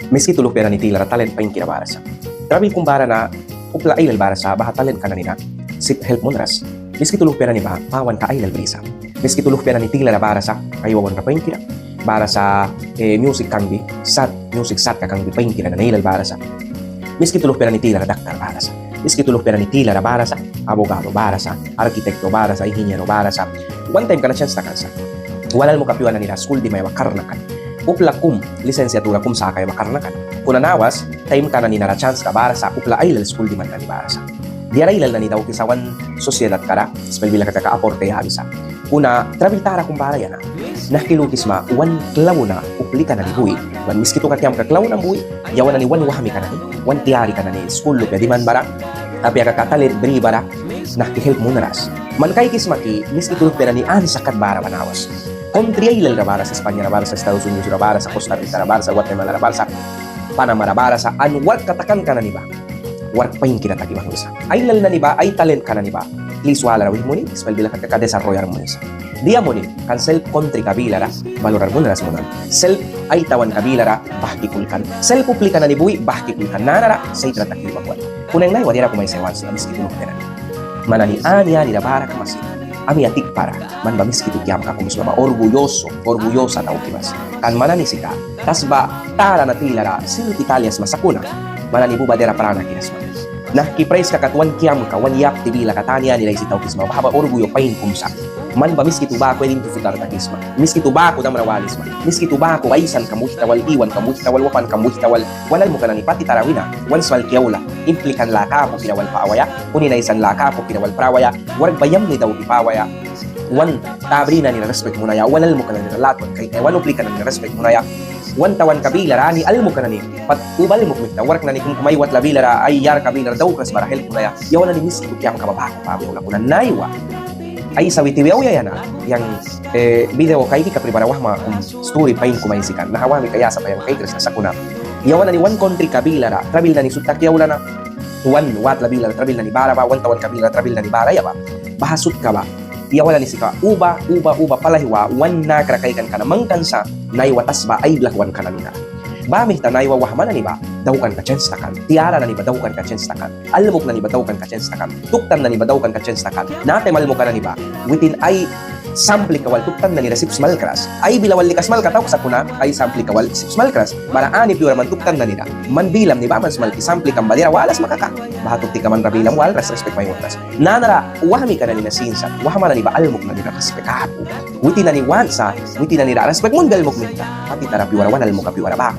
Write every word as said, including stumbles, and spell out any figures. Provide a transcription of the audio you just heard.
Miskitu luhpia nani tilara talent painkira bara sa. Trabil kum bara na upla ailal bara sa, baha talentka nani na sip help munras. Miskitu luhpia nani ba pawanka ailal brisa. Miskitu luhpia nani tilara bara sa aiwawanra painkira. Bara sa, eh, music kangbi sat, music satka kangbi painkira nani ailal bara sa. Miskitu luhpia nani tilara daktar bara sa. Miskitu luhpia nani tilara bara sa abogado bara sa, arquitecto bara sa, ingeniero bara sa. Wan taimka na chans takan sa. Wan almuka pyua nanira skul dimaia ba karna kan. Upla kum licenciatura kum sakaia ba karna kan. Kuna nawas taimka nani nara chanska bara sa upla ailal skul diman nani bara sa. Diara ailal nani daukisa wan sociedadkara, ispel bila kat kaka, aporte yabisa. Kuna trabil tara kum bara ya na. Nahki lukisma wan klauna uplika nani bui, wan Miskituka kiamka klauna bui, yawan nani wan wahmika nani, wan tiarika nani skul lupia diman bara, apia kaka talent bri bara, nahki help munras. Man kaikisma ki Miskitu luhpia nani ansa kat bara ba nawas. Kontri ailalra bara sa, Españara bara sa, Estados Unidosra bara sa, Costa Ricara bara sa, Guatemalara bara sa, Panamara bara sa, an warkka takanka nani ba wark painkira taki banghwisa. Ailal nani ba ai talentka nani ba plis walara wih muni, ispel bila kat kaka desarrollar munisa. Dia muni, kan selp kontrika bilara valorar munras munan. Selp ai tawanka bilara bahki kulkan. Selp uplika nani bui bahki kulkan. Nanara saitra taki banghwan. Kuna yang naiwa diara kum aisaia want sna Miskitu luhpia nani. Man nani ani anira bara kama sin amia tikpara. Man ba Miskitu kiamka kum sma ba orgulloso, orgullosa dauki ba sin. Kan man nani sika tasba tara na tilara silpi talia sma sakuna man nani ba uba diara pranakira sma. Nahki praiska kat wan kiamka, wan yapti bila kat ani anira aisi taukisma, baha ba orgullo pain kum sa. Man ba Miskitu baku identificar takisma. Miskitu baku damra walisma. Miskitu baku aisankam wihta wal, iwankam wihta wal, wapankam wihta wal. Wan almuka nani pati tara wina wan smalki aula. Implikan laka apukira wal pawaia, kunin aisan laka apukira wal prawaia, wark ba yamni dauki pawaia. Wan ta bri nanira respect munaia, wan almuka nanira latwan kaikaia, wan uplika nanira respect munaia. Wan tawanka bilara ani almuka nani, pat uba almuk mihta wark nani kum kum ai watla bilara, ai yarka bilara daukras bara help munaia. Yawan nani Miskitu kiamka ba baku pawi aula kuna naiwa aisawi tiwi auya ya na. Yang, eh, video kaiki kapri bara wahma kum sturi pain kum aisi kan. Naha wahmika ya sapa yang kaikras na sakuna. Yawan nani wan kontrika bilara trabil nani sut taki aula na. Wan watla bilara trabil nani bara ba, wan tawanka bilara trabil nani bara ya ba. Baha sutka ba yawan nani sika uba, uba, uba pali aihwa wan nakra kaikanka na mangkan sa naiwa tasba ai blahwanka nani na. Baha mihta naiwa wahma nani ba daukanka chens takan. Tiara nani ba daukanka chens takan. Almuk nani ba daukanka chens takan. Tuktan nani ba daukanka chens takan. Natem almuka nani ba witin ai samplika wal tuktan nanira sip smalkras. Ai bila wal lika smalka tauk sakuna ai samplika wal sip smalkras. Bara ani pyuara man tuktan nanira man bilam ni baman smalki, samplikam ba diara wala sma kaka, baha tuktika manra bilam walras, respect mai munras. Nanara wahmika nani na sin sa, wahma nani ba almuk nanira respect apu. Witin nani want sa witin nanira respect munbia almuk mihta. Pati tara pyuara wan almuka pyuara ba